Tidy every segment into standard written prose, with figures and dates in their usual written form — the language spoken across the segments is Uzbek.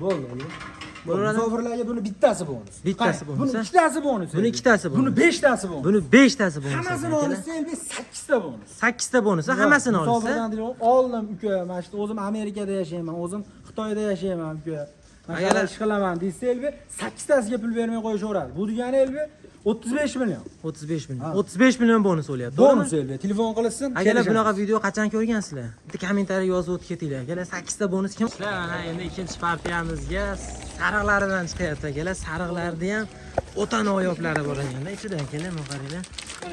Bo'ldi, bo'ldi. Bo'laveradi. Musofirlarga buni bittasi bonus. Bittasi Qarang, bonus, buni ha? ikkitasi bonus. Buni ikkitasi bonus. Buni beshtasi bonus. Buni 5tasi bonus. Hammasini ekan, akalar. olsa endi 8 ta bonus. 8 ta bonus, ha, hammasini olsa. Musofirdan deydi, oldim uka, mana shu o'zim Amerikada yashayman, o'zim Xitoyda yashayman uka. Mana Akalar- shu ish qilaman desa elbi 8tasiga pul bermay qo'yishaveradi. Bu degani elbi 35 million. 35 million. Ha. 35 million bonus bo'lyapti, to'g'rimi? Bonus elbi. Telefon qilsin. Akalar, kelishamiz. bunaqa video qachon ko'rgansizlar? Bitta kommentariy yozib o'tib ketinglar. Akalar, 8 ta bonus kim? Sizlar mana endi ikkinchi partiyamizga sariqlaridan chiqyapti akalar. Sariqlarni ham o'ta noyoblari bor ekanda ichida akalar, mana qaranglar.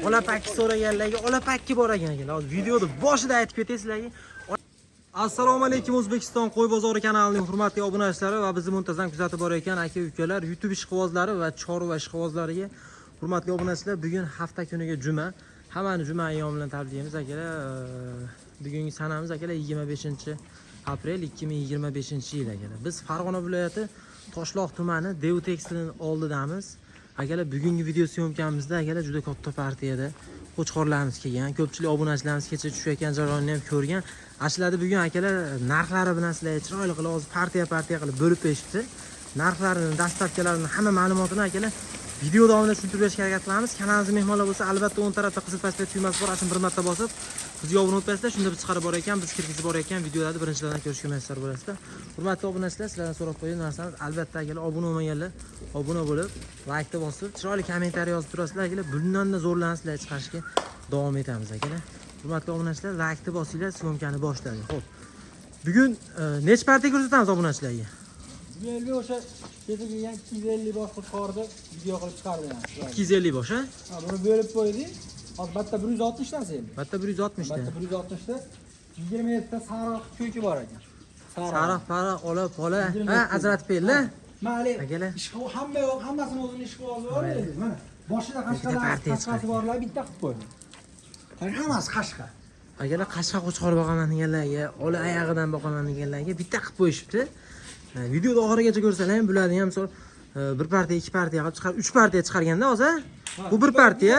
Ola pakki so'raganlarga ola pakki bor ekan akalar. Hozir videoni boshida aytib ketay sizlarga. Assalomu alaykum O'zbekiston qo'y bozori kanalining hurmatli obunachilari va bizni muntazam kuzatib borayotgan aka ukalar, YouTube ishqibozlari va chorva ishqibozlariga hurmatli obunachilar, bugun hafta kuniga juma. Hammani juma ayyomi bilan tabriklaymiz akalar. Bugungi sanamiz akalar 25 aprel 2025 yil akalar. Biz Farg'ona viloyati Toshloq tumani Dev Tekstilning oldidamiz. Akalar, bugungi video syomkamizda akalar juda katta partiyada qo'chqorlarimiz kelgan. Ko'pchilik obunachilarimiz kecha tushayotgan jarayonni ham ko'rgan. Ashlarni bugun akalar narxlari bilan sizlarga chiroyli qilib hozir partiya partiya qilib bo'lib berishibdi. Narxlarini, dastavkalarini, hamma ma'lumotini akalar video davomida tushuntirib berishga harakat qilamiz. Kanalimizga mehmonlar bo'lsa, albatta o'ng tarafda qizil pastak tugmasi bor, shuni bir marta bosib bizga obuna o'tasizlar. Shunda biz chiqarib borayotgan, biz kirgizib borayotgan videolarni birinchilardan ko'rishga muyassar bo'lasizlar. Hurmatli obunachilar, sizlardan so'rab qo'ygan narsamiz albatta akalar obuna bo'lmaganlar obuna bo'lib, laykni bosib, chiroyli kommentariy yozib turasizlar akalar. Bundan-da zo'rlarni sizlarga chiqarishga davom etamiz akalar. Hurmatli obunachilar, laykni bosinglar, syomkani boshladik. Xo'p. Bugun necha partiya ko'rsatamiz obunachilarga? Bu elbi o'sha kecha kelgan 250 bosh qo'chqorni video qilib chiqardi yani. 250 bosh, ha? Ha, buni bo'lib qo'ydik. Hozir bitta 160 tasi elbi. Bitta 160 ta. Bitta 160 ta 27 ta sariq ko'ki bor ekan. Sariq, pariq, ola, pola, 27 ha, ajratib berdilar. Mana hali Akalar. ishqi hamma yo'q, hammasini o'zini ishqibozi bor edi. Mana boshida Ikkita partiya qashqalar qashqasi chiqardi. borlar bitta qilib qo'ydi. Qarang, hammasi qashqa. Akalar, qashqa qo'chqor boqaman deganlarga, ola oyog'idan boqaman deganlarga bitta qilib qo'yishibdi. Videoda oxirigacha ko'rsalar ham bularni ham misol bir partiya, ikki partiya qilib chiqar, uch partiya chiqarganda hozir. Bu bir partiya.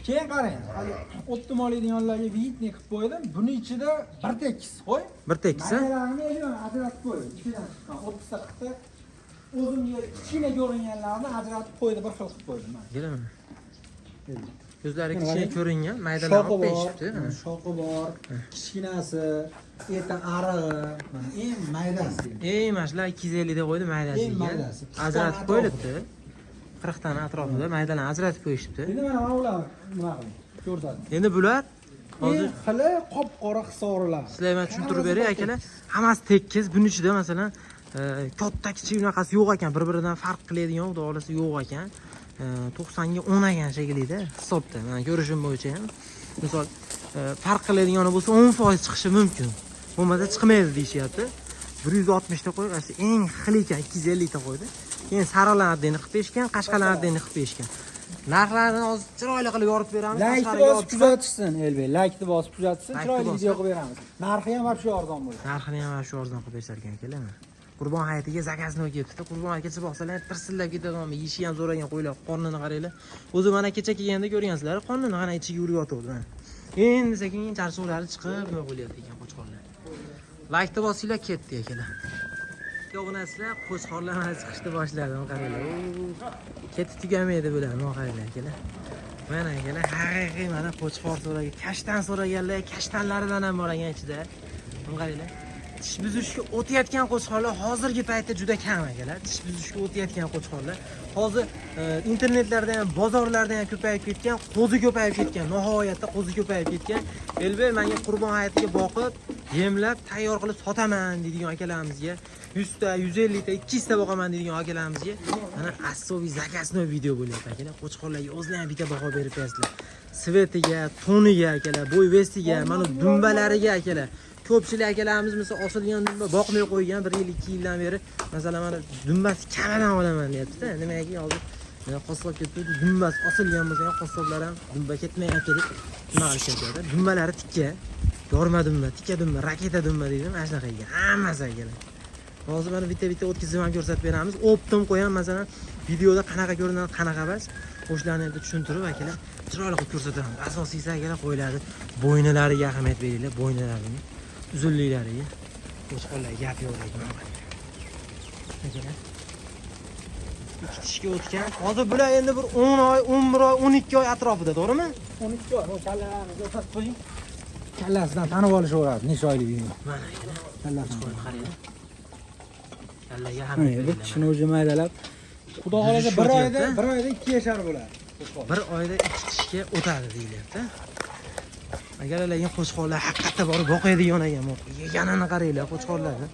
Keyin qarang, hali o'ttim oladiganlarga видный qilib qo'ydim. Buni ichida bir tekis qo'y. Bir tekis, ha? Maydalarini elman ajratib qo'ydim. Ichidan chiqqan 30 ta 40 ta o'zimga kichkina ko'ringanlarini ajratib qo'ydi, bir xil qilib qo'ydim mana. Akalar, mana. Ko'zlari Mana kichkina qarang. ko'ringan, maydalanib Shoxi bor, qo'yishibdi. Mana. shoxi bor, kichkinasi, eti arig'i, mana eng maydasi. Eng mana shular 250 deb qo'ydi maydasi. Eng maydasi. Ajratib 40 qo'yilibdi. 40 tani atrofida maydalarni ajratib qo'yishibdi. Endi mana mana ular nima qiling, ko'rsatdim. Endi bular hozir Eng xili qop-qora hisorilar. sizlarga man tushuntirib beray akalar. Hammasi tekis. Buning ichida masalan katta kichik unaqasi yo'q ekan, bir-biridan farq qiladigan xudo xohlasa yo'q ekan. 90 ga 10 ekan shekillida hisobda. Men ko'rishim bo'yicha ham. Misol farq qiladigani bo'lsa 10% chiqishi mumkin. Bo'lmasa chiqmaydi deyishyapti. 160 ta qo'y, asli eng xili ekan 250 ta qo'ydi. Keyin sariqlarni qilib berishgan, qashqalarni qilib berishgan. Narxlarini hozir chiroyli qilib yorib beramiz. Laykni Tashqariga bosib olib chiqib- kuzatishsin Elbek, laykni bosib kuzatishsin, Laykni chiroyli bosib. video qilib beramiz. Narxi ham вообще arzon bo'ladi. Narxini ham shu arzon qilib berishar ekan akalar. Qurbon hayitiga zakaznoy kelibdi. Qurbon hayitiga boqsalar tirsillab ketadigan, yeyishi ham zo'r ekan qo'ylar, qornini qaranglar. O'zi mana kecha kelganda ko'rgansizlar, qornini qana ichiga urib yotuvdi mana. Endi sekin charchoqlari chiqib nima bo'lyapti ekan qo'chqorlar. Laykni bosinglar, ketdi akalar. Obunachilar, qo'chqorlar mana chiqishni boshladi, mana qaranglar. Oo, ketib tugamaydi bular, mana qaranglar akalar. Mana akalar, haqiqiy mana qo'chqor so'ragan, kashtan so'raganlar, kashtanlaridan ham bor ekan ichida. Mana qaranglar. Tish buzishga o'tayotgan qo'chqorlar hozirgi paytda juda kam akalar. Tish buzishga o'tayotgan qo'chqorlar hozir internetlarda ham, bozorlarda ham ko'payib ketgan, qo'zi ko'payib ketgan, nihoyatda qo'zi ko'payib ketgan. Elbek menga Qurbon hayitiga boqib, yemlab, tayyor qilib sotaman deydigan akalarimizga, 100 ta, 150 ta, 200 ta boqaman deydigan akalarimizga mana особый заказной video bo'lyapti akalar. Qo'chqorlarga o'zlari ham bitta baho berib berasizlar. Цвет iga, toniga akalar, bo'y vesiga, mana dumbalariga akalar. Ko'pchilik akalarimiz misol osilgan dumba boqmay qo'ygan 1 yil, 2 yildan beri, masalan, mana dumbasi kamidan olaman deyapti-da. Nimaki hozir qassob ketdi, dumbasi osilgan bo'lsa ham qassoblar ham dumba ketmayapti deb nima qilishyapti. Dumbalari tikka, yorma dumba, tikka dumba, raketa dumba deydi, mana shunaqa ekan. Hammasi akalar. Hozir mana bitta-bitta o'tkazib ham ko'rsatib beramiz. Оптом qo'yam, masalan, videoda qanaqa ko'rinadi, qanaqa emas. Qo'shlarni endi tushuntirib akalar, chiroyli qilib ko'rsatamiz. Asosiysi akalar qo'ylarni bo'ynilariga ahamiyat beringlar, bo'ynilarining uzunliklariga. Qo'chqorlar gap yo'q lekin. Akalar. 2 tishga o'tgan. Hozir bular endi bir 10 oy, 11 oy, 12 oy atrofida, to'g'rimi? 12 oy. Bu kallalarini ko'rsatib qo'ying. Kallasidan tanib olishaveradi necha oyligini. Mana akalar. Kallasini. Qo'yni qaranglar. Kallaga ham Mana bu tishini o'zi maydalab. Xudo xohlasa Tuzish bir oyda, o'tyapti. bir oyda 2 yashar bo'ladi. Bir oyda 2 tishga o'tadi deyilyapti. Agar lekin qo'chqorlar haqiqatda borib boqadigan ekan. Yeganini qaranglar qo'chqorlarni.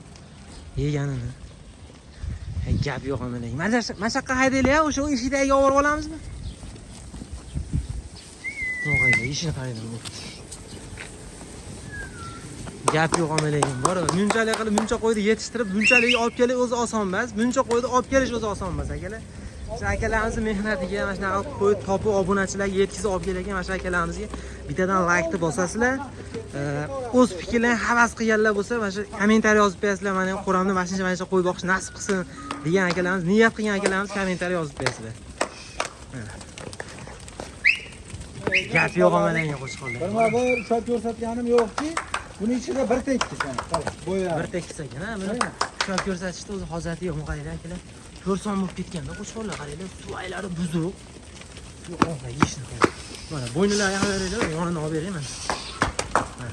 Yeganini. Hey, gap yo'q mana. Mana shu yoqqa haydaylik, o'sha eshikdagi olib olamizmi? Yo'q, eshikni qaranglar. Gap yo'q lekin bor. Bunchalik qilib buncha qo'yni yetishtirib, bunchalik olib kelish o'zi oson emas. Buncha qo'yni olib kelish o'zi oson emas akalar. Shu akalarimizni mehnatiga mana shunaqa qo'y topib obunachilarga yetkazib olib kelayotgan mana shu akalarimizga bittadan like-ni bosasizlar. O'z fikrlarini havas qilganlar bo'lsa, mana shu kommentariy yozib qo'yasizlar. Mana qo'ramni mana shuncha mana shu qo'y boqish nasib qilsin degan akalarimiz, niyat qilgan akalarimiz kommentariy yozib qo'yasizlar. Gap yo'q lekin qo'chqorlar. Bir-bir ushlab ko'rsatganim yo'qki, buni ichida bir tekis mana, xolos, bo'ylari. Bir tekis ekan, ha, buni ushlab ko'rsatishda o'zi hojati yo'q, qaranglar akalar. Ko'rson bo'lib ketganda qo'chqorlar qaranglar, suvaylari buzuq. Yo'q, yeyishni qarang. Mana bo'ynilari ham beringlar, yonini olib bering mana. Mana.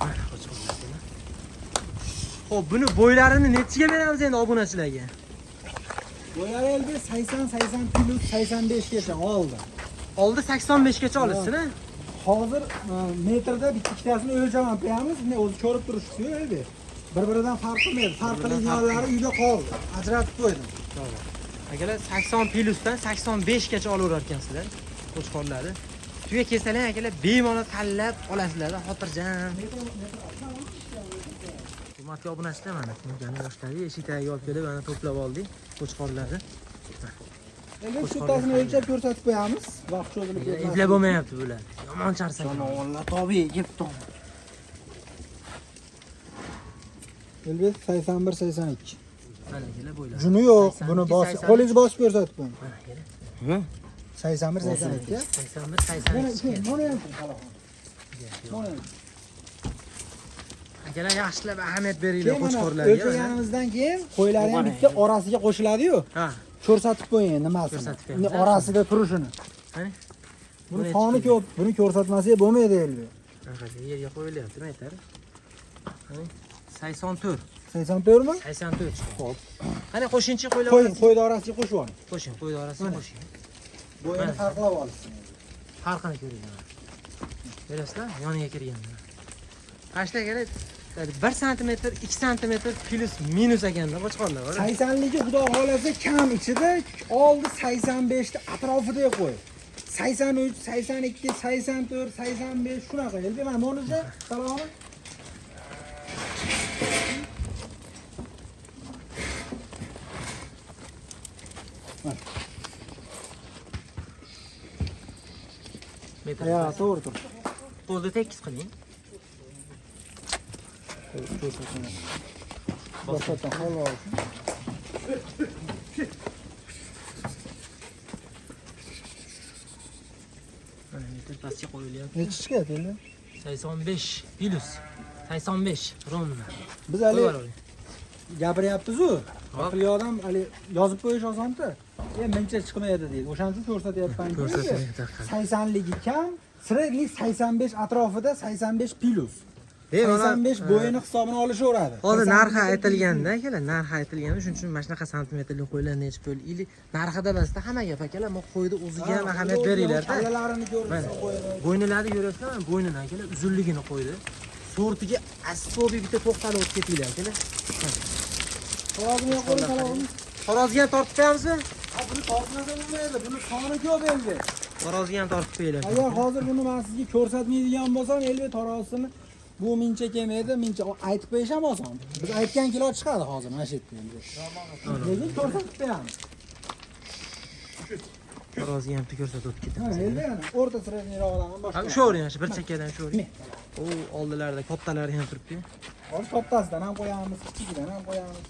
Mana qo'chqorlar akalar. Xo'p, buni bo'ylarini nechiga beramiz endi obunachilarga? Bo'ylari endi 80, 80 plus 85 gacha oldi. Oldi 85 gacha olasiz, ha? Hozir metrda bitta ikkitasini o'lchab qo'yamiz. Ne o'zi ko'rib turishsiz-ku, elbet. Bir-biridan farq qilmaydi. Farq qiladiganlari uyda qoldi. Ajratib qo'ydim. To'g'ri. Akalar 80 plusdan 85 gacha olaverar ekansizlar qo'chqorlarni. Tuya kelsalar akalar bemalol tanlab olasizlar, xotirjam. Hurmatli obunachilar, mana sumkani boshladik. Eshik tagiga olib kelib, mana to'plab oldik qo'chqorlarni. Endi shuttasini o'lchab ko'rsatib qo'yamiz. Vaqt cho'zilib ketmasin. Eplab bo'lmayapti bular. Yomon charchagan. Jonivorlar tabiiy yeb. Elbet 81 82. Mana akalar bo'ylari. Juni yo'q, buni bosib, 82, qo'lingizni bosib ko'rsatib qo'ying. Mana akalar. 81 82. 81 82. Buni ham xolos. Buni ham. Akalar yaxshilab ahamiyat beringlar Keyin mana qo'chqorlarga. o'lchaganimizdan keyin qo'ylari ham bitta orasiga qo'shiladi-yu. Ha, Ko'rsatib qo'ying nimasini. Ko'rsatib qo'yamiz, Orasida turishini. qani. Buni soni ko'p, buni ko'rsatmasak bo'lmaydi elbet. Qanaqa yerga qo'yilyapti, metr. Qani 84. 84 mi? 84 chiqdi. Xo'p. Qani qo'shinchi qo'ylar. Qo'ying, qo'yni orasiga qo'shib oling. Qo'shing, qo'yni orasiga qo'shing. Bo'yini farqlab olsin. Farqini ko'ringlar. Ko'rasizlar, yoniga kirganda. Qashta akalar 1 sm, 2 sm plus minus ekanda qo'chqorlar bor. 80ligi xudo xolasa kam ichida oldi 85 ni atrofida qo'y. 83, 82, 84, 85 shunaqa. Endi mana bunisi salomi. Metr. Ya, to'g'ri tur. Qo'lni tekis qiling. Boshqatdan holva olsin. Mana metr pastga qo'yilyapti. Nechi chiqyapti endi? 85 plus 85 ровно. Biz hali Qo'yib oling. gapiryapmiz-u. Hop. Aqlli odam hali yozib qo'yish osonda. Mencha chiqmaydi deydi. O'shaning uchun ko'rsatyapman. Ko'rsatyapti. 80ligi kam, sredniy 85 atrofida 85 plus. Bemalol, 85 bo'yini hisobini olishaveradi. Hozir 85 narxi aytilganda akalar, narxi aytilganda shuning uchun mana shunaqa santimetrli qo'ylar nechi pul ili narxida emasda hamma gap akalar, bu qo'yni o'ziga ham ahamiyat beringlar-da. Kallalarini ko'rsin qo'yini. Bo'ynilarni ko'ryapsizlar, mana bo'ynini akalar uzunligini qo'ydi. Sortiga asobiy bitta to'xtalib o'tib ketinglar akalar. Qulog'ini yo'q qo'ying, qulog'ini. Xo'rozga ham tortib qo'yamizmi? Ha, buni tortmasa bo'lmaydi. Buni soni ko'p endi. Xo'rozga ham tortib qo'yinglar. Agar hozir buni men sizga ko'rsatmaydigan bo'lsam, elbet taroziini bu mincha kelmaydi, mincha aytib qo'yish ham oson. Biz aytgan kilo chiqadi hozir mana shu yerda endi. Lekin ko'rsatib qo'yamiz. Xo'rozga ham ko'rsatib o'tib Ha, ketamiz. endi yana o'rta sredniyrog'idan ham Ha, boshqa. ushovering, shu bir chekkadan ushovering. U oldilarida kattalari ham turibdi. Hozir kattasidan ham qo'yamiz, kichigidan ham qo'yamiz.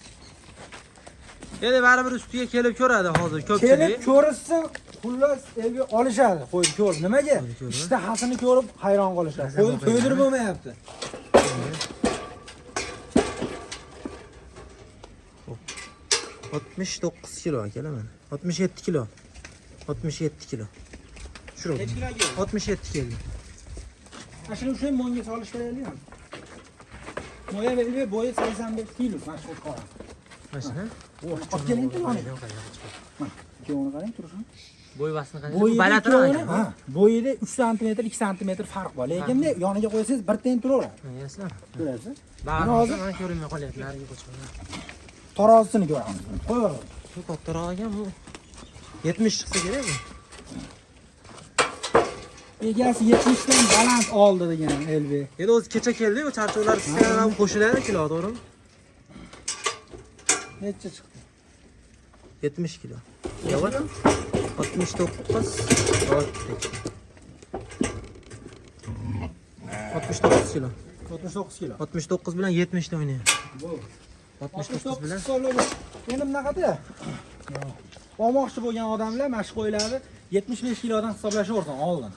Endi baribir ustiga kelib ko'radi hozir ko'pchilik. Kelib ko'rishsin, xullas elga olishadi, qo'yib ko'rib. Nimaga? Qo'yib ko'rib. Ishtahasini ko'rib hayron qolishadi. Mazza Qo'yib bo'lmaydi. to'ydirib bo'lmayapti. 69 kilo akalar mana. 67 kilo. 67 kilo. Tushirib. Necha kilo keldi? 67 keldi. Mana shuni o'sha monga solishtiraylik. Moya belgi bo'yi 85 kilo mana shu qo'chqor. Mana shuni. Olib keling yoniga. Mana ikkovini qarang turishini. Bo'y bastini qarang. Bo'yida Balandroq ikkovini, ekan. ha, bo'yida 3 sm, 2 sm farq bor. Lekin yoniga qo'ysangiz bir teng turaveradi. Ko'ryapsizlarmi? Ko'rasiz? Bag'rini Mana hozir mana ko'rinmay qolyapti narigi qo'chqor. tarozisini ko'ramiz. Qo'yaveramiz. Bu kattaroq ekan bu. 70 chiqsa kerak bu. Egasi 70 dan baland oldi degan LB. Endi o'zi kecha keldi-yu, charchoqlar chiqqan ham qo'shiladi kilo, to'g'rimi? Necha chiqdi? 70 kilo. Yo'q. 69 69 kilo. 69 kilo. 69 bilan 70 ta o'ynayapti. Bu. 69 bilan hisoblab endi bunaqada olmoqchi bo'lgan odamlar mana shu qo'ylarni 75 kilodan hisoblashaversin oldin.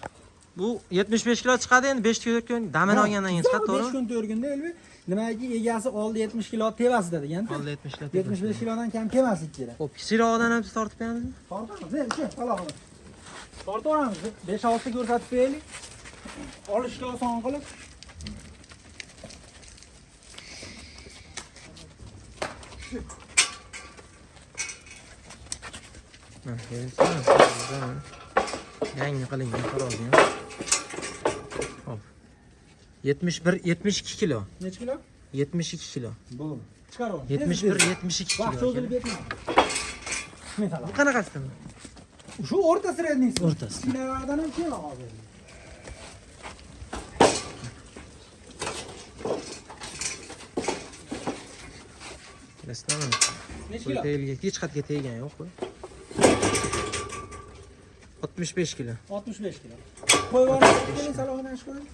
Bu 75 kilo chiqadi endi 5 kun damini olgandan keyin chiqadi, 5 to'g'rimi? kun 4 kunda elbi nimaki egasi oldi 70 kilo tevasida degan. Oldi 70 kilo. 75 kilodan kam kelmaslik kerak. Xo'p, kichikroqdan ham biz tortib beramizmi? Tortamiz, shu alohida. Tortaveramiz. 5-6 ta ko'rsatib beraylik. Olishga oson qilib. Mana, ko'ryapsizmi? Yangi qilingan tarozi ham. Xo'p. 71 72 kilo. Necha kilo? 72 kilo. Bo'ldi. Chiqarib. 71 72 kilo. Vaqt cho'zilib ketmadi. Mesela. Bu qanaqasi? Shu o'rta sredniysi. O'rtasi. Kichkinalardan ham keyin hozir. Bilasizlarmi? Necha Bu kilo? tegilgan, hech qayerga teggan yo'q bu. 65 kilo. 65 kilo. Qo'yib yuboramiz, keling salomini shu qo'ying.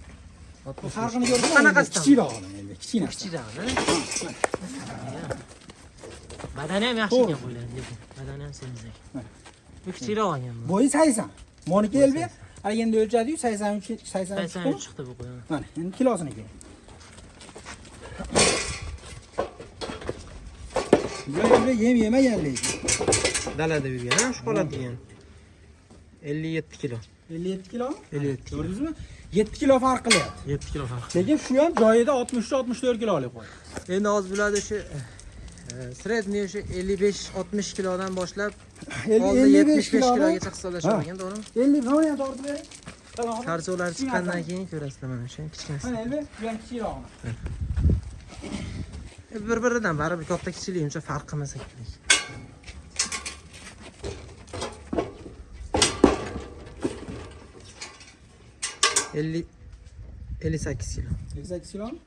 Bu 65. farqini ko'rdingmi? Qanaqasi? Kichikroqini endi, kichkina. Kichikroqini. Badani ham yaxshi ekan qo'ylar, lekin badani ham semiz ekan. Bu kichikroq ekan bu. Bo'yi 80. Moniki elbi hali endi o'lchadi-yu 83 83 83 chiqdi bu qo'y. Mana endi kilosini keling. Bu elbi yem yemagan lekin. Dalada yurgan, ha, shu holat degan. 57 kilo. 57 kilo. 57 kilo. Ko'rdingizmi? 7 kilo farq qilyapti. 7 kilo farq. Lekin shu ham joyida 63-64 kilolik qo'y. Endi hozir bularda o'sha sredniy o'sha 55-60 kilodan boshlab oldi 55 75 kilodan kilogacha hisoblashar ekan, to'g'rimi? 50 buni ham tortib bering. Salom. Charchoqlar chiqqandan keyin ko'rasizlar mana o'sha kichkinasi. Mana elbi, bu ham kichikrog'ini. Bir-biridan baribir katta kichiklik uncha farq qilmasa kerak. Ellik 58 kilo. 58 kilomi?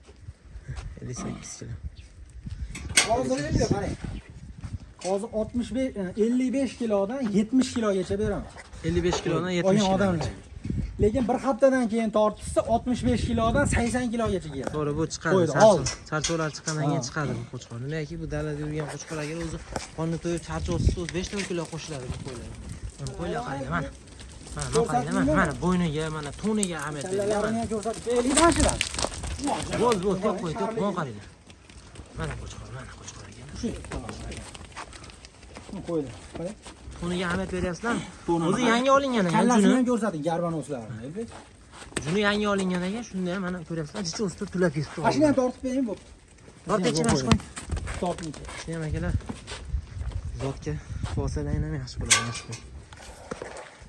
58 kilo. Hozir endi qarang. Hozir 65 55 kilodan 70 kilogacha beraman. 55 kilodan 70 Olgan kilo. odamlar. Lekin bir haftadan keyin tortishsa 65 kilodan 80 kilogacha keladi. To'g'ri, bu chiqadi. Qo'ydi, Charchoq, oldi. charchoqlar chiqqandan keyin Ha. chiqadi bu qo'chqor. Nimaki bu dalada yurgan qo'chqor agar o'zi qonni to'yib charchoqsiz o'zi 5-4 kilo qo'shiladi bu qo'ylar. Mana qo'ylar qaranglar, mana. Mana, mana qaranglar, mana, mana bo'yniga, mana to'niga ahamiyat beringlar. Kallalarini ham ko'rsatib beraylik mana shular. Bo'ldi, bo'ldi, to'q qo'y, to'q, mana qaranglar. Mana qo'chqor, mana qo'chqor ekan. Shu. Qo'ydi. Qarang. To'niga ahamiyat beryapsizlarmi? To'nini O'zi yangi olingan ekan, Kallasini juni. ham ko'rsating, garbanoslarni. Elbek. Juni yangi olingan ekan, shunda ham mana ko'ryapsizlar, jicha o'sib tulab ketibdi. Mana shuni ham tortib bering bo'pti. Tortingchi, mana shu qo'y. Torting. Shuni ham akalar. Zotga bo'lsalar ham yaxshi bo'ladi, yaxshi qo'y.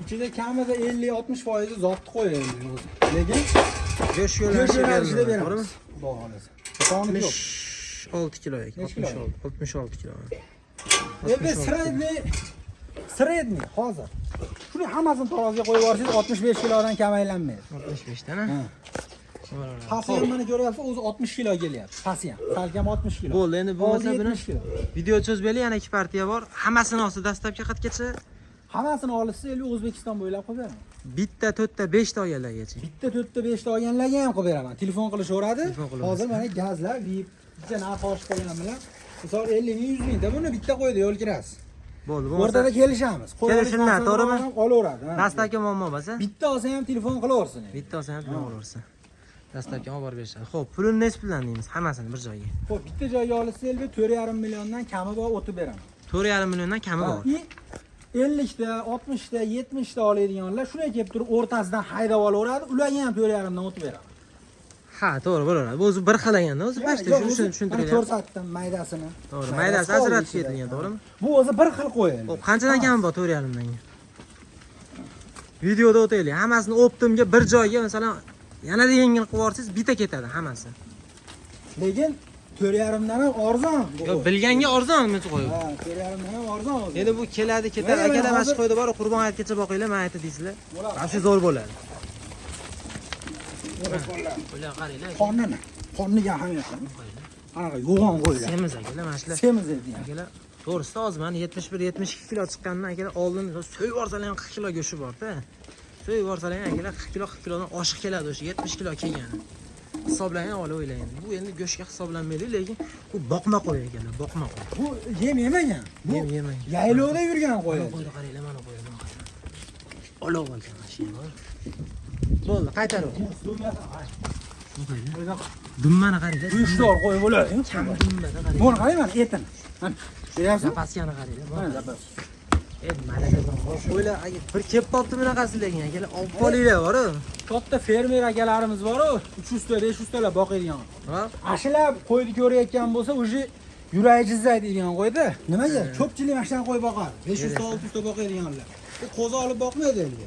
Ichida kamida 50-60 foizi zotni qo'yaylik o'zi. Lekin Go'sht go'sht yo'nalishida yo'nalishida beriladi, beramiz. to'g'rimi? Xudo xohlasa. Xatoni yo'q. 66 kilo ekan. Necha kilo? 66 kilo. Endi sredniy sredniy hozir. Shuni hammasini taroziga qo'yib yuborsangiz 65 kilodan kam aylanmaydi. 65 dan, ha? Ha. Pasti ham mana ko'ryapsiz, o'zi 60 kilo kelyapti. Pasti ham. Salkam 60 kilo. Bo'ldi, endi bo'lmasa Oldi buni 70 kilo. video cho'zmaylik, yana ikki partiya bor. Hammasini olsa dastlabki qatgacha Hammasini olishsa, endi O'zbekiston bo'ylab qo'yib beraman. bitta, to'rtta, beshta olganlargacha. Bitta, to'rtta, beshta olganlarga ham qo'yib beraman. Telefon qilishaveradi. Telefon qilaverasiz. Hozir mana gazlar VIP bitta narx oshib qolgan bilan misol 50 ming, 100 mingta buni bitta qo'ydi yo'l kirasiz. Bo'ldi, bo'lmasa O'rtada kelishamiz. Qo'y olish Kelishimlar, maqsadida to'g'rimi? odam Olaveradi. ha. Dastlabki muammo bo'lsa, Bitta olsa ham telefon qilaversin. endi. bitta olsa ham telefon qilaversin. Dastlabki olib borib berishadi. Xo'p, pulini nechi puldan deymiz hammasini bir joyga? Xo'p, bitta joyga olishsa, elbet 4,5 milliondan kami bor o'tib beraman. 4,5 milliondan kami bor. И 50 ta, 60 ta, 70 ta oladiganlar shunday kelib turib o'rtasidan haydab olaveradi, ularga ham 4,5 dan o'tib beradi. Ha, to'g'ri bo'ladi. Bu o'zi bir xil ekanda, o'zi pashta Yo'q, shuni o'zi tushuntiryapti. mana ko'rsatdim maydasini. To'g'ri, maydasi qoldi ajratib ichida. ketilgan, to'g'rimi? Bu o'zi bir xil qo'y. Xo'p, qanchadan kami bor 4,5 dan? Videoda o'taylik. Hammasini оптом ga bir joyga, masalan, yanada yengil qilib yuborsangiz, bitta ketadi hammasi. Lekin 4,5 dan ham arzon bu. Yo'q, bilganga arzon buncha qo'y. Ha, 4,5 dan ham arzon o'zi. Endi bu keladi, ketadi. Mana, mana Akalar, mana shu hozir- qo'yda bor, Qurbon hayitgacha boqinglar, mana aytdi deysizlar. Bo'ladi. Mana shu zo'r bo'ladi. Qo'ylar qaranglar. Qornini, qorniga ahamiyat bering. Qanaqa yo'g'on qo'ylar. Semiz akalar, mana shular. Semiz edi ham. Akalar, to'g'risida hozir mana 71 72 kilo chiqqandan akalar oldin so'yib yuborsalar ham 40 kilo go'shti bor-da. So'yib yuborsalar ham akalar 40 kilo 40 kilodan oshiq keladi o'sha 70 kilo kelgani. Hisoblang olib o'ylang. Bu endi go'shtga hisoblanmaydi, lekin bu boqma qo'y akalar, boqma qo'y. Bu yem yemagan. Bu Yem yemagan. yaylovda yurgan qo'y. Mana qo'yni qaranglar, mana qo'yni. Olov ekan mana shu ham. Bo'ldi, qaytarib. Dummani qaranglar. Uyushdor qo'y bo'ladi. Dummani qaranglar. Buni qarang mana etini. Mana ko'ryapsizmi? Запаска ni qaranglar. Mana запас. E, mana qo'ylar agar bir kelib qolibdi bunaqasi lekin akalar olib qolinglar bor-u. Katta fermer akalarimiz bor-u, 300 ta, 500 talab boqadigan. Ha? Ashilab qo'yni ko'rayotgan bo'lsa, уже yuragi jizzaydi degan qo'yda. Nimaga? Ko'pchilik mana shunaqa qo'y boqadi. 500 ta, 600 ta boqadiganlar. U qo'zi olib boqmaydi endi.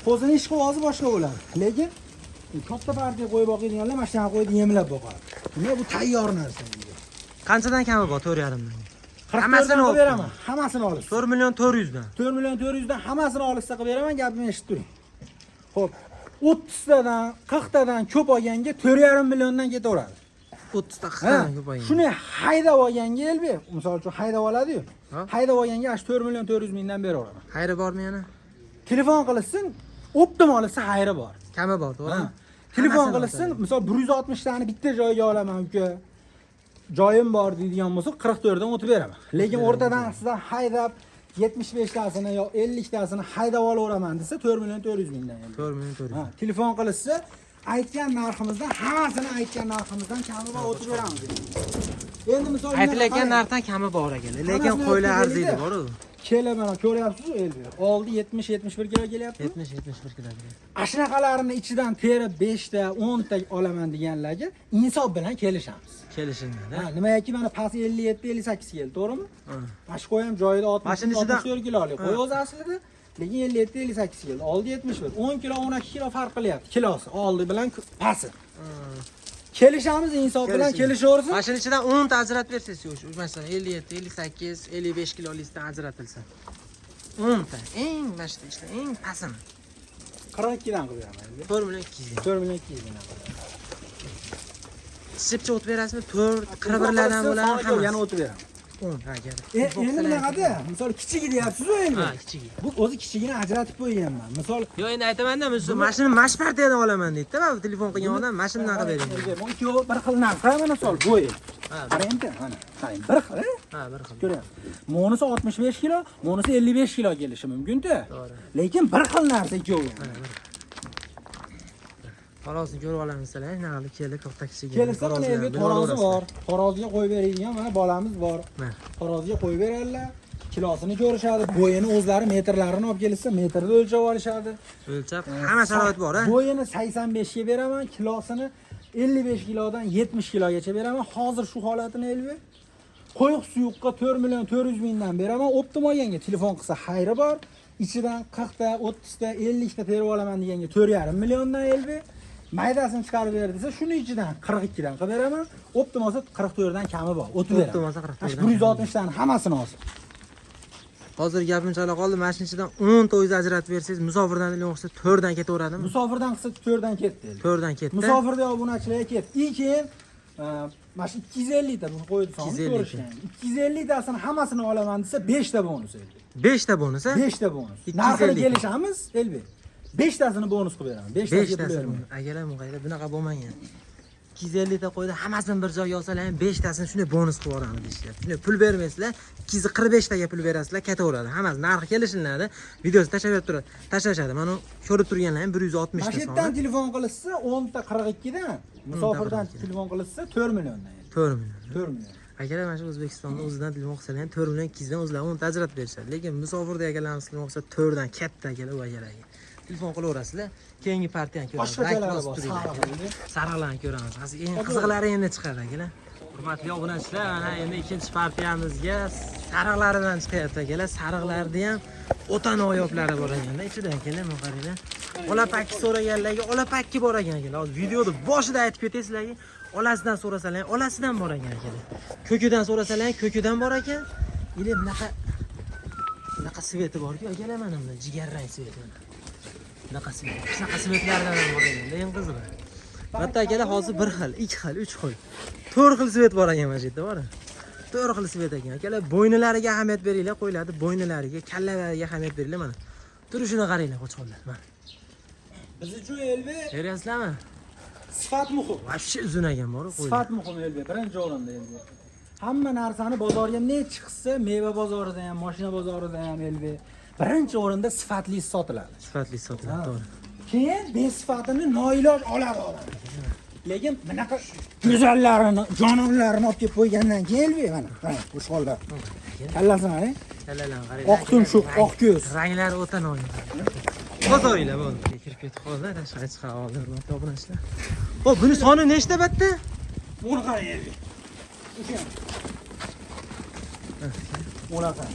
Qo'zini ishqibozi boshqa bo'ladi. Lekin katta partiya qo'y boqadiganlar mana shunaqa qo'yni yemlab boqadi. Nima bu tayyor narsa endi. Qanchadan kami bor 4,5 dan? 44 Hammasini dan qilib olib beraman. Hammasini olib. 4 million 400 dan. 4 million 400 dan hammasini olishsa qilib beraman, gapimni eshitib turing. Xo'p, 30 tadan, 40 tadan ko'p olganga 4,5 milliondan ketaveradi. 30 ta Ha, 40 tadan ko'p olgan. Shuni haydab olganga Elbek, misol uchun haydab oladi-yu. Ha? Haydab olganga shu 4 million 400 mingdan beraveraman. Xayri bormi yana? Telefon qilishsin, оптом olsa xayri bor. Kami bor, to'g'rimi? Ha. Telefon Hammasini qilishsin, olsa. misol 160 tani bitta joyga olaman uka. Joyim bor deydigan bo'lsa 44 dan o'tib beraman. Lekin o'rtadan sizdan haydab 75 tasini yo 50 tasini haydab olaveraman desa 4 million 400 mingdan endi. 4 million 400. Ha, telefon qilishsa aytgan narximizdan hammasini aytgan narximizdan kami bor o'tib beramiz. Endi misol Aytilayotgan narxdan kami bor akalar, lekin Hammasini qo'ylar aytib arziydi beraylik-da. bor-u. Kela mana ko'ryapsiz Elbek. Oldi 70 71 kilo kelyapti. 70 71 kilo. Ashunaqalarini ichidan terib 5 ta, 10 ta olaman deganlarga insof bilan kelishamiz. Kelishiladi. Ha, nimagaki mana past 57 58 keldi, to'g'rimi? Ha. Mana shu qo'y ham joyida 60 Mashina ichida- 64 kilolik qo'y o'zi aslida, lekin 57 58 keldi. Oldi 71. 10 kilo, 12 kilo farq qilyapti kilosi, oldi bilan pasti. Kelishamiz insof bilan kelishaversin. Mashina ichidan 10 ta ajratib bersangiz, o'sha masalan 57, 58, 55 kilolikdan ajratilsa. 10 ta, eng mana shu ichida eng pastini. 42 dan qilib beraman. 4 million 200 dan. 4 million 200 dan. Shipcha o'tib berasizmi? 4 41lardan bo'ladi Yana hammasi. o'tib beraman. 10 ha, keldi. Endi bunaqada, misol kichigi deyapsiz-ku endi. Ha, kichigi. Bu o'zi kichigini ajratib qo'yganman. Misol Yo'q, endi aytaman-da, mana shuni mana shu partiyadan olaman deydi-da, mana bu telefon qilgan odam mana shundan qilib bering. Bu ikkovi bir xil narsa, mana misol bo'yi. Ha, Qarang-da, mana. Qarang, bir xil. ha, bir xil. Ko'ryapsiz. Monisi 65 kilo, monisi 55 kilo kelishi mumkin-da. To'g'ri. Lekin bir xil narsa ikkovi. Mana bir. Tarozini ko'rib olamiz sizlar, naqli keldi katta kishiga. Kelsa mana endi tarozi bor. Taroziga qo'yib beradigan mana bolamiz bor. Mana. Taroziga qo'yib beradilar. Kilosini ko'rishadi, bo'yini o'zlari metrlarini olib kelishsa, metrda o'lchab olishadi. O'lchab hamma sharoit bor, ha? Bo'yini 85 ga beraman, kilosini 55 kilodan 70 kilogacha beraman. Hozir shu holatini Elbek. Qo'yiq suyuqqa 4 million 400 mingdan beraman. Оптом olganga telefon qilsa xayri bor. Ichidan 40 ta, 30 ta, 50 ta terib olaman deganga 4,5 milliondan Elbek. Maydasini chiqarib ber desa, shuni ichidan 42 dan qilib beraman. Оптом olsa 44 dan kami bor. O'tib beraman. Оптом olsa 44 dan Mana shu 160 tani hammasini olsin. Hozir gapim chala qoldi. Mana shuning ichidan 10 ta o'zingiz ajratib bersangiz, musofirdan telefon qilsa 4 dan ketaveradimi? Musofirdan qilsa 4 dan ketdi. 4 dan ketdi. Musofirda obunachilarga ketdi. И keyin mana shu 250 ta buni qo'ydi soni 250 ta. ko'rishgan. 250 tasini hammasini olaman desa 5 ta bonus Elbek. 5 ta bonus, ha? 5 ta bonus. 250 Narxini ta. kelishamiz Elbek. 5 tasini bonus qilib beraman. 5 tasiga 5 pul tasi. bermayman. Akalar, muqayda bunaqa bo'lmagan. 250 ta qo'ydi, hammasini bir joyga olsalar ham 5 tasini shunday bonus qilib yuboramiz deyishyapti. Shunday pul bermaysizlar, 245 taga pul berasizlar, ketaveradi. Hammasi narxi kelishiladi. Videosi tashlab berib turadi. Tashlashadi. Mana ko'rib turganlar ham 160 Mana ta shu yerdan soni. telefon qilishsa 10 ta 42 dan, musofirdan 42 telefon qilishsa 4 milliondan. 4 million. 4 million. Akalar, mana shu O'zbekistonda o'zidan telefon qilsalar ham 4 million 200 dan o'zlari 10 ta ajratib berishadi. Lekin musofirda akalarimiz telefon qilsa 4 dan katta akalar, u akalarga. Telefon qilaverasizlar. Keyingi partiyani ko'ramiz. Boshqachalari Like bor, bosib turinglar. sarig'i. Sariqlarni ko'ramiz. Hozir eng qiziqlari endi chiqadi akalar. Hurmatli obunachilar, mana endi ikkinchi partiyamizga sariqlaridan chiqyapti akalar. Sariqlarni ham o'ta noyoblari bor ekanda ichida akalar, mana qaranglar. Olapakki so'raganlarga olapakki bor ekan akalar. Hozir videoni boshida aytib ketay sizlarga. Olasidan so'rasalar ham olasidan bor ekan akalar. Ko'kidan so'rasalar ham ko'kidan bor ekan. Или bunaqa цвет i borku akalar, mana bunda jigarrang цвет i. Bunaqa цвет. Shunaqa цвет lardan ham bor ekanda, eng qizig'i. Hatto akalar hozir bir xil, ikki xil, uch xil, to'rt xil цвет bor ekan mana shu yerda bor. To'rt xil цвет ekan. Akalar, bo'ynilariga ahamiyat beringlar, qo'ylarni bo'ynilariga, kallalariga ahamiyat beringlar mana. Turishini qaranglar qo'chqorlar, mana. Biz uchun Elbek Ko'ryapsizlarmi? sifat muhim. Вообще uzun ekan bor qo'ylar. Sifat muhim Elbek, birinchi o'rinda Elbek. Hamma narsani bozorga ne chiqsa, meva bozorida ham, mashina bozorida ham Elbek birinchi o'rinda sifatli sotiladi. Sifatli sotiladi, to'g'ri. Keyin besifatini noiloj oladi odam. Lekin bunaqa go'zallarini, jononlarini olib kelib qo'ygandan keyin Elbek mana, qarang, qo'chqorlar. Kallasini qarang. Kallalarni qaranglar. Oq tumshuq, oq ko'z. Ranglari o'ta noyob. Bozoringlar bo'ldi. Kirib ketib qoldi, tashqari chiqarib oldi, hurmatli obunachilar. Xo'p, buni soni nechta bitta? Buni qarang Elbek. O'sha. Unaqa.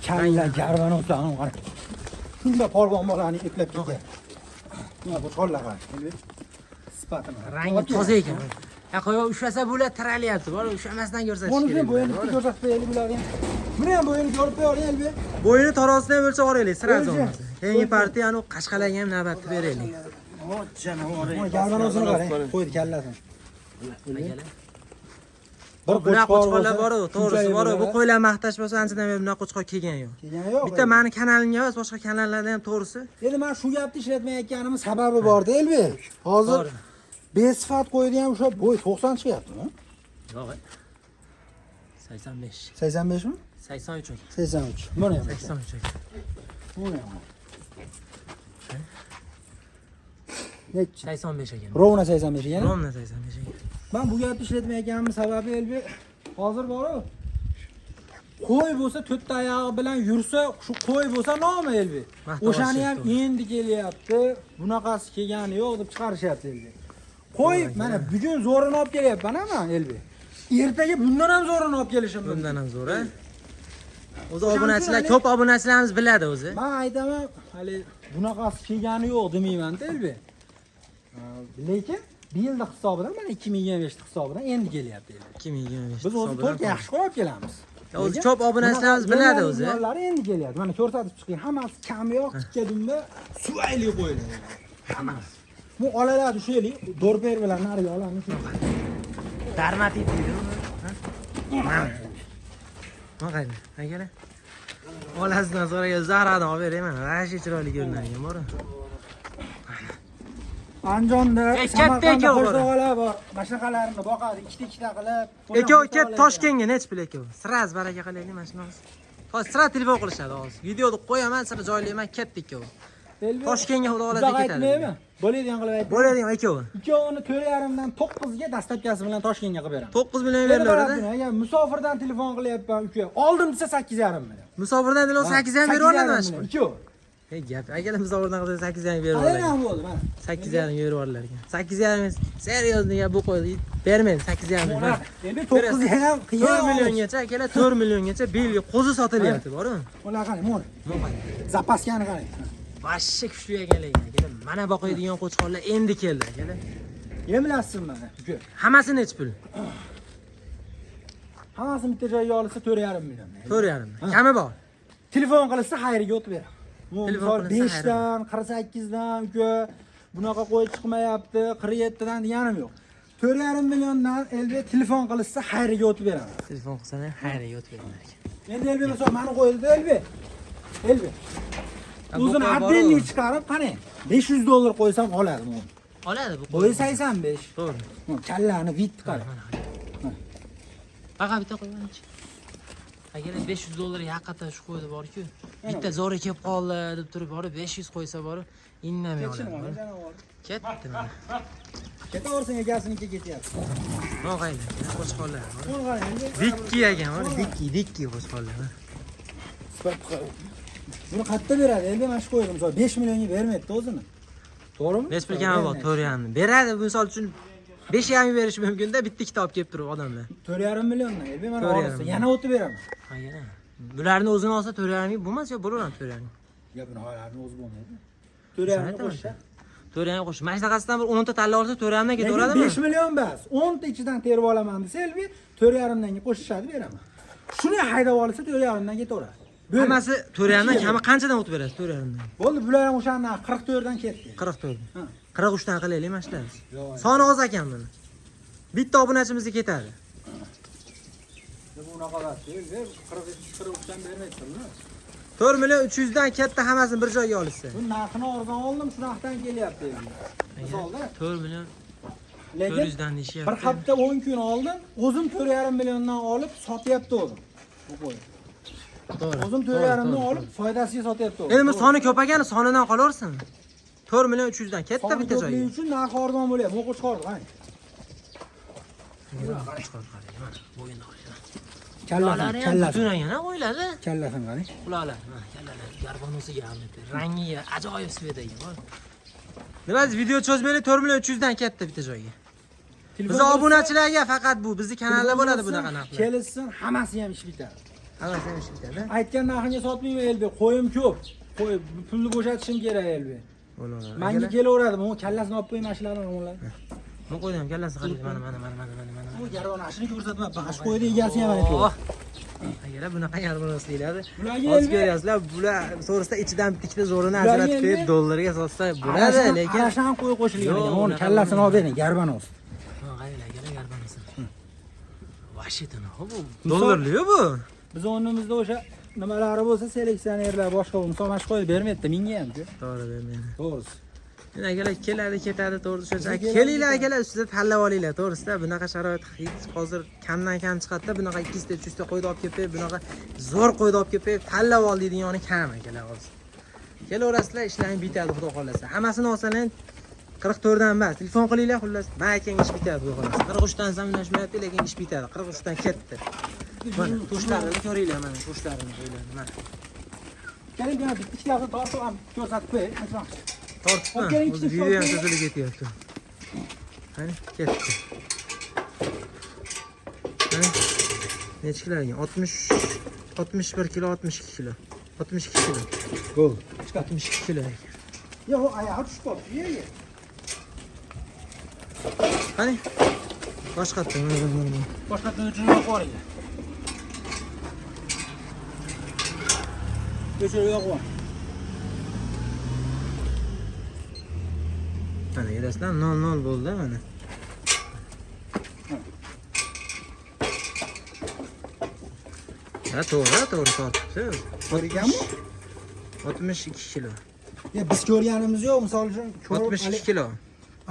Kalla garvani o'tlarni qarang. Shunda polvon bolani eplab ketgan. Mana bu qo'llar qarang. Elbek. Sifatini. Rangi toza ekan. Ya qo'y, ushlasa bular tiralyapti. Bor, ushlamasdan ko'rsatish Buni kerak. bo'yini bitta ko'rsatib qo'yaylik bularni. Buni ham bo'yini ko'rib qo'yaylik Elbek. Bo'yini tarozisidan ham o'lchab olaylik, сразу O'lcha. bo'lmasa. Keyingi partiyani u qashqalarga ham navbatni beraylik. Mana garvanosini qarang. Qo'ydi kallasini. Akalar. Bir Bunaqa qo'chqor qo'chqorlar bo'lsa, bor-u, to'g'risi shunchalik bor-u, bu bo'ladi. qo'ylar maqtash bo'lsa anchadan beri bunaqa qo'chqor kelgan yo'q. Kelgani yo'q. Bitta mani kanalimga emas, boshqa kanallarda ham to'g'risi. Endi men shu gapni ishlatmayotganimning sababi bor-da, Elbek. Hozir To'g'ri. besifat qo'ydi ham o'sha bo'y 90 chiqyaptimi? Yo'q. 85. 85 mi? 83 aka. 83. Buni ham. 83 aka. Buni ham. Nechi? 85 ekan. Ровно 85 ekan. Ровно 85 ekan. Men bu gapni ishlatmayotganimning sababi Elbek, hozir bor-u. Qo'y bo'lsa to'rtta oyog'i bilan yursa, shu qo'y bo'lsa nomi Elbek. Maqtab O'shani ham olishyapti. Endi kelyapti, bunaqasi kelgani yo'q deb chiqarishyapti Elbek. Qo'y mana bugun zo'rini olib kelyapman man Elbek. Ertaga bundan ham zo'rini olib kelishim mumkin. Bundan ham zo'r, a? O'zi O'shaning uchun obunachilar, ko'p obunachilarimiz biladi o'zi. Man aytaman, hali bunaqasi kelgani yo'q demayman-da Elbek. Lekin bir yilda hisobidan mana 2025 hisobidan endi kelyapti Elbek. 2025. Biz o'zi to'rt yaxshi qo'y olib kelamiz. Ya o'zi Lekin ko'p obunachilarimiz bunaqa biladi yollar o'zi. Yollari endi kelyapti. Mana ko'rsatib chiqing, hammasi kami yo'q, tikka dumba, suvayli qo'yiladi. Hammasi. Bu olalar tushaylik, dorper bilan nariga olamiz. Dermatit deydi uni. Ha? Mana qarang, akalar. Olasidan so'ragan zaradan olib berayman. Вообще chiroyli ko'rinadigan bor. Andijonda, Ey, katta Samarqandda ekan bor. qo'shog'alar bor. Mana shunaqalarini boqadi, ikkita ikkita qilib. Aka, aka, Toshkentga nechi pul aka? Сразу baraka qilaylik mana shuni hozir. Hozir сразу telefon qilishadi hozir. Videoni qo'yaman, sira joylayman, ketdi ikkovi. Toshkentga xudo xohlasa Uzoq ketadi. aytmaymi? Bo'ladigan qilib aytmaymi? Bo'ladigan ikkovi. Ikkovini 4,5 dan 9 ga доставка si bilan Toshkentga qilib beraman. 9 million Endi berilaveradi. qarab agar musofirdan telefon qilyapman uka, oldim desa 8,5 million. Musofirdan telefon 8 ham berib yuboradi mana shu. 8,5 million, Ikkovi. Hey gap, akalar, musofirdan qilsa 8 ham berib yuboradi. Qayerdan bo'ldi mana. 8,5 berib yubordilar ekan. 8,5 серьезный gap, bu qo'ydi. Bermaydi 8,5 million. Endi 9 ga ham qiyin. 4 milliongacha akalar, 4 milliongacha belgi qo'zi sotilyapti, bormi? Ular qarang, mana. Запаска ni qarang. Вообще kuchli ekan lekin akalar. Mana boqadigan qo'chqorlar endi keldi akalar. Yemlasizmi mana uka? Hammasi nechi pul? Hammasini bitta joyga olsa 4,5 million. 4,5. Kami bor. Telefon qilsa xayriga o'tib beraman. Bu Telefon misol qilinsa 5 dan, 48 dan uka, bunaqa qo'y chiqmayapti, 47 dan deganim yo'q. 4,5 milliondan Elbek telefon qilishsa xayriga o'tib beraman. Telefon qilsam ham xayriga o'tib beraman ekan. Endi Elbek misol mani qo'yildi Elbek. Elbek. Ha, bu O'zini qo'y bor-u. отдельный chiqarib, qarang. 500 dollar qo'ysam oladi bu. Oladi bu. Bo'yi 85. To'g'ri. Kallani вид qarang. Baqa bitta qo'ymanchi. Akalar $500 haqiqatan shu qo'yda bor-ku. Bitta zo'ri kelib qoldi deb turib borib 500 qo'ysa borib indamay oladi. Ketdi mana. Ketaversin, egasiniki ketyapti. Mana qaranglar, qo'chqorlar. Buni qarang. Dikki ekan, mana dikki, dikki qo'chqorlar. Buni qayerda beradi? Endi mana shu qo'ydi, misol 5 millionga bermaydi o'zini. To'g'rimi? Nechi pul kami bor? 4.5. Beradi, misol uchun 5.5 berishi mumkin-da, bitta ikkita olib kelib turib odamlar. 4.5 milliondan. Endi mana 4,5 olsa yana o'tib beraman. Yana. Bularni o'zini olsa 4.5 ga bo'lmas yo bo'laveradi 4.5. Ya buni holatini o'zi bo'lmaydi. 4.5 ga qo'shsa. 4.5 qo'sh. Mana shunaqasidan bir 10 ta tanla olsa 4.5 dan ketaveradimi? 5 million bas. 10 ta ichidan terib olaman desa, Elbi 4.5 dan qo'shishadi, beraman. Shuni haydab olsa 4.5 dan ketaveradi. Hammasi 4.5 dan kami qanchadan o'tib berasiz 4.5 dan? Bo'ldi, bular ham o'shandan 44 dan ketdi. 44. Ha. 43 dan qilaylik mana shular. Yo'q. Soni oz ekan buni. Bitta obunachimizga ketadi. Bu unaqa emas. Elbi 42 43 dan bermaydi buni. 4 million 300 dan katta hammasini bir joyga olishsa. Bu narxini arzon oldim, shu narxdan kelyapti endi. Misolda 4 million lekin 400 dan deyishyapti. bir hafta 10 kun oldin o'zim 4.5 milliondan olib sotyapti o'zim. Bu qo'y. To'g'ri. O'zim 4.5 dan olib foydasiga sotyapti o'zim. Endi bu soni ko'p ekan, sonidan qolaversin. 4 million 300 dan katta Soni bitta ko'pligi joyga. uchun narxi arzon bo'lyapti. Bu qo'chqor, qarang. Qo'chqor qarang, mana bo'yinni qarang. Kallasini, Quloqlari ham kallasini. butun ekan, qo'ylari. Kallasini qarang. Quloqlari, mana kallalari garbonosiga ham rangi ajoyib svet ekan. Nima video cho'zmaylik 4 million 300 dan katta bitta joyga. Biz obunachilarga faqat bu, bizni kanalda bo'ladi bunaqa narxlar. Kelishsin, hammasi ham ish bitadi. Hammasi ham ish bitadi. Aytgan narxinga sotmayman Elbi, qo'yim ko'p. Qo'y pulni bo'shatishim kerak Elbi. Menga kelaveradi, bu kallasini olib qo'ying mashinani ular. Bu qo'yni ham kallasi qarang, mana mana mana mana mana mana. Bu garvon ashini ko'rsatma, shu qo'yni egasi ham mana shu. Akalar bunaqa garbonosliklarni Bularga hozir Elbi- ko'ryapsizlar, bular to'g'risida ichidan bitta ikkita zo'rini Bularga ajratib qo'yib Elbi- dollarga sotsa bo'ladi, lekin Arasha ham qo'y qo'shilgan Yo'q, ekan. Uni unaqa kallasini olib bo'lmaydi. bering, garbanos. Ha, qaranglar akalar garbonosi. Vashitini, bu Misol- dollarli bu. Biz o'rnimizda o'sha nimalari bo'lsa seleksionerlar boshqa misol mana shu qo'yni bermaydi mingga ham-ku. To'g'ri bermaydi. To'g'risi. Endi akalar keladi, ketadi, to'g'risi shuncha. Keladi, Kelinglar ketadi. akalar, ustida tanlab olinglar, to'g'risida bunaqa sharoit hech hozir kamdan kam chiqadi-da, bunaqa 200 ta, 300 ta qo'yni olib kelib qo'yib, bunaqa zo'r qo'yni olib kelib qo'yib, tanlab ol deydigani kam akalar hozir. Kelaverasizlar, ishlaring bitadi, xudo xolasa. Hammasini olsalar 44 dan emas, telefon qilinglar, xullas, ma akang ish bitadi, xudo xolasa. 43 dan ham unashmayapti, lekin ish bitadi. 43 dan ketdi. Mana to'shlarini ko'ringlar, mana to'shlarini qo'ylarni, mana. Keling, mana bitta ikkitasini tortib ham ko'rsatib qo'yay. Tortibmi? Olib keling, O'zi ikkita video ham olib cho'zilib ketyapti. Qani, ketdi. Qani, necha kilo ekan? 60 61 kilo, 62 kilo. 62 kilo. Bo'ldi. 62 kilo ekan. Yo'q, oyog'i tushib qolibdi yerga. Qani? Boshqatdan mana mana mana. Boshqatdan o'chirib yoqib yuboringlar. O'chirib yoqib yubor. Mana ko'rasizlar, 0-0 bo'ldi mana. Ha, to'g'ri, to'g'ri tortibdi. Ko'rganmi? 62 kilo. Ya biz ko'rganimiz yo'q, misol uchun ko'rib 62 kilo.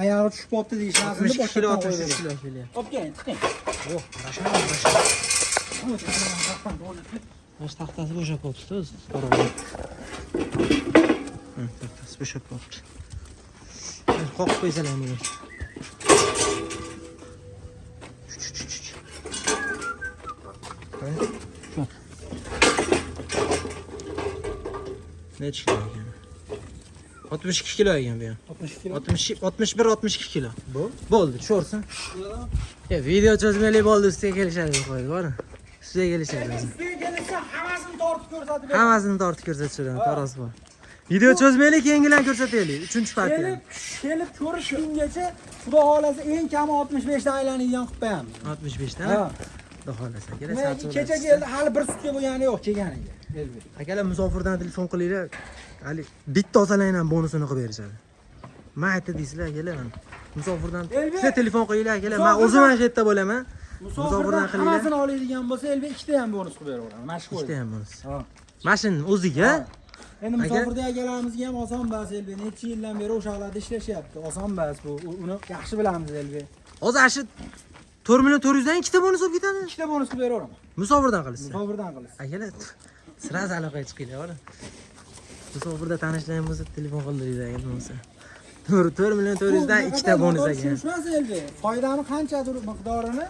oyog'i tushib qolibdi deyishmasin deb 62 kilo, boshqatdan 63 qo'yib kilo kelyapti. Olib keling, tiqing. Oh, qarasham, qarasham. Mana shu taxtasi bo'shab qolibdi o'zi. Ha, taxtasi bo'shab qolibdi. Qoqib qo'ysalar nima? Necha kilo ekan? 62 kilo ekan bu ham. 62 kilo. 60 61 62 kilo. Bu? Bo'ldi, tushaversin. Ya video cho'zmaylik bo'ldi, ustiga kelishadi qo'ydi, bormi? Ustiga kelishadi. Ustiga kelishsa hammasini tortib ko'rsatib beradi. Hammasini tortib ko'rsatishadi, taroz bor. Video cho'zmaylik, keyingilarni ko'rsataylik. 3-partiya. Kelib, kelib ko'rish kungacha Xudo xolasa eng kami 65 dan aylanadigan qilib qo'yamiz. 65 dan. Ha. Xudo xolasa, akalar Men sarchog'lar kecha tushsa. keldi, hali bir sutka bo'lgani yo'q kelganiga. Elbek. Akalar musofirdan telefon qilinglar. Hali bitta olsalar ham bonusini qilib berishadi. Ma aytdi deysizlar akalar mana. Musofirdan Elbek. sizlar telefon qilinglar akalar. Men Musofirdan- o'zim mana shu yerda bo'laman. Musofirdan Musofirdan qilinglar. hammasini oladigan bo'lsa, Elbek ikkita ham bonus qilib beraveraman. Mana shu Ikkita ham bonus. Ha. Mashina o'ziga. Endi Aka- musofirda akalarimizga ham oson bas Elbek. Necha yildan beri o'sha holatda ishlashyapti. Oson bas bu. Uni yaxshi bilamiz Elbek. Hozir ana shu 4 million 400 dan ikkita bonus olib ketadi. Ikkita bonus qilib beraveraman. Musofirdan qilishsa. Musofirdan qilishsa. Akalar, сразу aloqaga chiqinglar, bola. Musofirda tanishlar bo'lsa telefon qildiringlar agar bo'lmasa. 4 million 400 dan ikkita bonus ekan. Tushunishmas endi. Foydani qanchadir miqdorini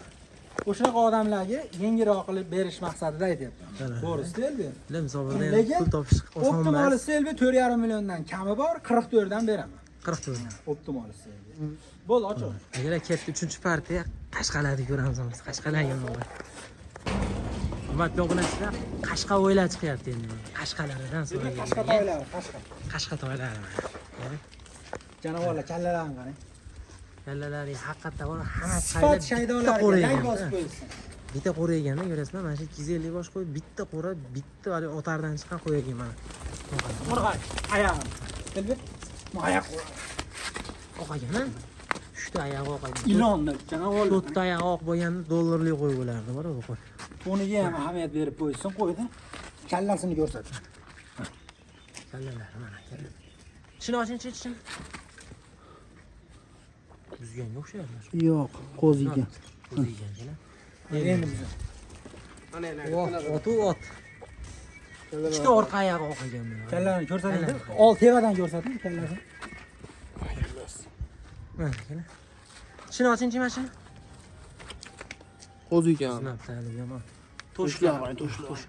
o'shanaqa odamlarga yengilroq qilib berish maqsadida aytyapman. To'g'risi elbi. Bular musofirda ham Lekin pul topish oson Оптом emas. olsa elbi 4,5 milliondan kami bor, 44 dan beraman. 44. Оптом olsa elbi. Bo'ldi, ochaver. Akalar, ketdi 3-partiya Qashqalarni ko'ramiz biz. Qashqalarga nima. Hurmatli obunachilar, Qashqa o'ylar chiqyapti endi. Qashqalaridan so'ra. Qashqa toylari, qashqa. Qashqa toylari mana. Jonivorlar kallalarini qarang. Kallalari haqiqatda bor, hammasi Sifat bitta qo'ra shaydolariga lang ekan. bosib qo'yilsin. Bitta qo'ra ekanda ko'rasizlar, mana shu 250 bosh qo'y, bitta qo'ra, bitta haligi otardan chiqqan qo'y ekan mana. Buni qarang, oyog'ini. Elbi, bu oyoq Oq ekan, ha? Uchta oyog'i oq ekan. ilonni jonivorlar. To'rtta oyog'i oq bo'lganda dollarli qo'y bo'lardi, bor bu qo'y. To'niga ham ahamiyat berib qo'ysin, qo'ydi. Kallasini ko'rsat. Kallalari mana aka. Tishini ochingchi, tishini. Buzganga o'xshayapti. Yo'q, qo'zi ekan. Qo'zi ekan, kelar. Endi biz. Voh, otu ot. Ikkita orqa oyog'i oq ekan buni. Kallasini ko'rsating. Ol tevadan ko'rsating kallasini. Mana kelar. Tishini ochingchi mana shuni. Qo'zi ekan. Sinabdi hali yomon. To'shlar, to'shlar.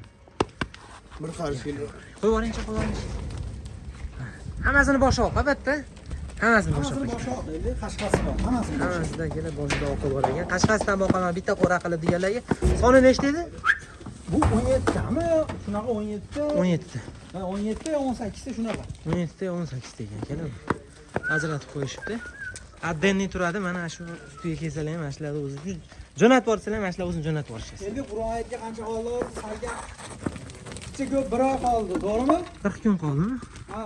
Bir qarich kilo. Qo'yib yuboringchi, qo'yib yuboringchi. Hammasini boshi oq, albatta. Hammasini boshi Hammasini oq. boshi oq, endi qashqasi bor. Hammasini boshi oq. Hammasidan kelib boshida oqi bor ekan. Qashqasidan boqaman bitta qo'ra qilib deganlarga soni nechta edi? Bu 17 tami? Shunaqa 17 ta. 17 ta. Ha, 17 ta, 18 ta shunaqa. 17 ta, 18 ta ekan, kelib. Ajratib qo'yishibdi. Отдельный turadi, mana shu ustiga kelsalar ham mana shularni o'zi jo'natib yuborsalar ham mana shular o'zini jo'natib yuborishadi. Endi Qur'on oyatga qancha qoldi? Salga picha ko'p bir oy qoldi, to'g'rimi? 40 kun qoldimi? Ha.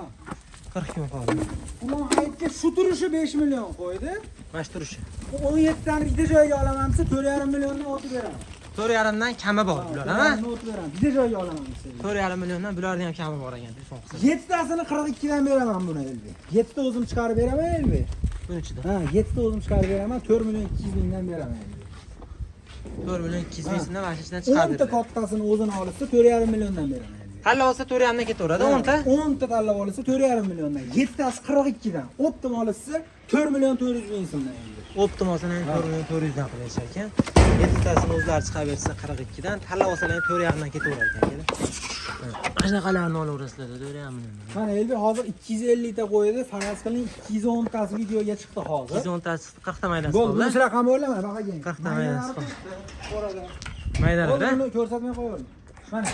40 kun qoldi. Qur'on hayitga shu turishi 5 million qo'ydi. Mana shu turishi. 17 tani bitta joyga olaman desa 4,5 milliondan o'tib beraman. 4,5 dan kami bor bular, ha? 4,5 o'tib beraman. Bitta joyga olaman desa. 4,5 milliondan bularni ham kami bor ekan, telefon qilsa. 7 tasini 42 dan beraman buni Elbi. 7 ta o'zim chiqarib beraman Elbi. Buni ichida. Ha, 7 ta o'zim chiqarib beraman, 4 million 200 mingdan beraman Elbi. 4 million 200 mingdan mana shu ichidan chiqarib 10 ta beradi. kattasini o'zini olsa 4,5 milliondan beraman Elbi. Tanlab olsa 4,5 dan ketaveradi, 10 ta. 10 ta tanlab olsa 4,5 milliondan, 7 tasi 42 dan, оптом olsa 4 million 400 ming so'mdan endi. Оптом olsa ham 4 million 400 dan qilishar ekan. 7 tasini o'zlari chiqarib bersa 42 dan, tanlab olsalar ham 4,5 dan ketaverar ekan. Mana shunaqalarni olaverasizlar, 4,5 million. Mana Elbi hozir 250 ta qo'ydi, faraz qiling 210 tasi videoga chiqdi hozir. 210 tasi 40 ta maydasi Bo'ldi, qoldi. buni raqam o'ylama, baqa keyin. 40 ta maydasi qoldi. Qo'rada. Maydalar, Bo'ldi, buni ko'rsatmay qo'yaver. Mana.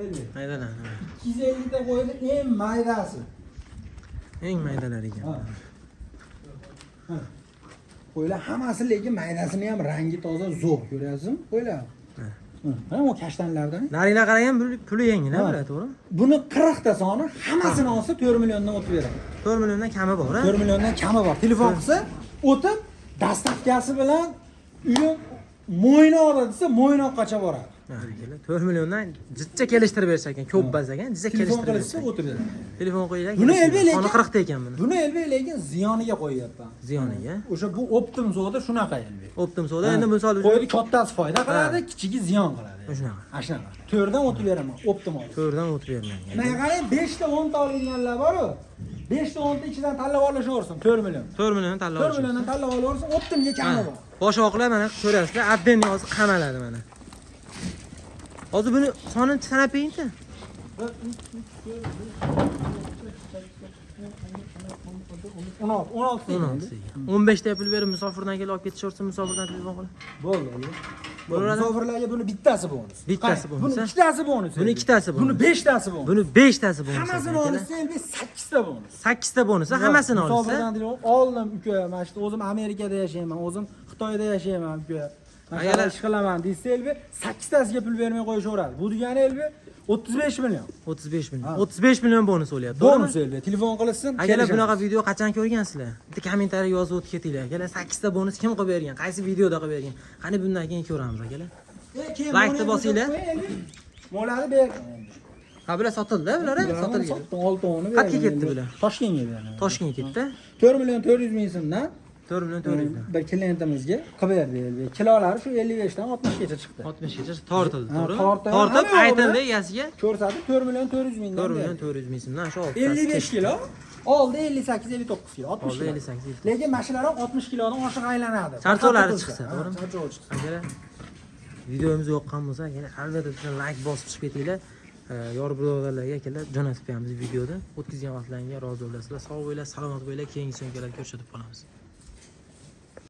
Elbi Maydalar. 250 ta qo'ydi, eng maydasi. Eng maydalar ekan. Ha. Ha. Qo'ylar hammasi lekin maydasini ham rangi toza, zo'r, ko'ryapsizmi? Qo'ylar. Ha. Mana bu kashtanlardan. Naringlar qarang, puli yengil, Ha. bular, to'g'rimi? Buni 40 ta soni hammasini olsa 4 milliondan o'tib beradi. 4 milliondan kami bor, ha? 4 milliondan kami bor. Telefon qilsa, o'tib dastavkasi bilan uyim Mo'ynoqda desa, Mo'ynoqqacha boradi. Ha, akalar, 4 milliondan jicha kelishtirib berishar ekan, ko'p bas ekan, jicha Telefon kelishtirib qilsa berishar. o'tib beradi. Telefon qo'yinglar. Buni elbi lekin Soni 40 ta ekan buni. Buni elbi lekin ziyoniga qo'yyapman. Ziyoniga. O'sha bu оптом savdo shunaqa elbi. Оптом savdo endi misol uchun Qo'ydi kattasi foyda qiladi, kichigi ziyon qiladi. Shunaqa. Ana shunaqa. 4 dan o'tib beraman, оптом olib. 4 dan o'tib bermagan. Mana qarang, 5 ta 10 ta olganlar bor-ku. 5 ta 10 ta ichidan tanlab olishaversin 4 million. 4 million tanlab 4 olish. milliondan tanlab olaversin, оптом ga kami bor. Bosh oqlar mana ko'rasizlar, отдельный hozir qamaladi mana. Hozir buni sonini sanab bering-da. 16, 16 ta. 16 ekan. 15 ta pul berib musofirdan kelib olib ketishaversa, musofirdan telefon qilib. Bo'ldi, bo'ldi. Bo'laveradi. Musofirlarga buni bittasi bonus. Bittasi Qarang, bonus, Buni ha? ikkitasi bonus. Buni ikkitasi bonus. Buni beshtasi bonus. Buni 5 tasi bonus. Hammasini ekan, olsa endi 8 ta bonus. 8 ta bonus, ha, hammasini olsa. Musofirdan telefon oldim uka, mana shu o'zim Amerikada yashayman, o'zim Xitoyda yashayman uka. Mana Agar- ish qilaman desa elbi 8 tasiga pul bermay qo'yishaveradi. Bu degani elbi 35 million. 35 million. Ha. 35 million bonus o'lyapti. to'g'rimi? Bonus elbi. Telefon qilsin. Akalar kelishamiz. bunaqa video qachon ko'rgansizlar? Bitta kommentariy yozib o'tib ketinglar. Akalar 8 ta bonus kim qilib bergan? Qaysi videoda qilib bergan? Qani bundan keyin ko'ramiz akalar. Keyin Like'ni molani bosinglar. qo'ying, Elbi. Molani ber. Ha, bular sotildi, bular sotilgan. Sotdim, oltovini Qayerga berdim ketdi endi. bular? Toshkentga berdim. Toshkentga ketdi. 4 million 400 ming so'mdan 4 million 400 ming. Bir klientimizga qilib berdi 55. Kilolari shu 55 dan 60 gacha chiqdi. 60 gacha tortildi, Ha, to'g'rimi? tortib, Tortib hamma yo'q aytildi bilan. egasiga. Ko'rsatib 4 million 400 mingdan 4 million berdi. 400 ming so'mdan shu oltitasi 55 ketdi. Kilo, oldi 58 59 kilo, 60 Oldi kilo. 58, 59. Lekin mashinalar ham 60 kilodan oshiq aylanadi. Charchovlari Faqat chiqsa, ha, to'g'rimi? Charchovi chiqsa. Akalar, videomiz yoqqan bo'lsa, yana albatta bizni like bosib chiqib ketinglar. Yor birodarlarga, akalar, jo'natib qo'yamiz videoni. O'tkazgan vaqtlaringga rozi bo'lasizlar. Sog' bo'linglar, salomat bo'linglar. Keyingi syomkalarda ko'rsatib qolamiz.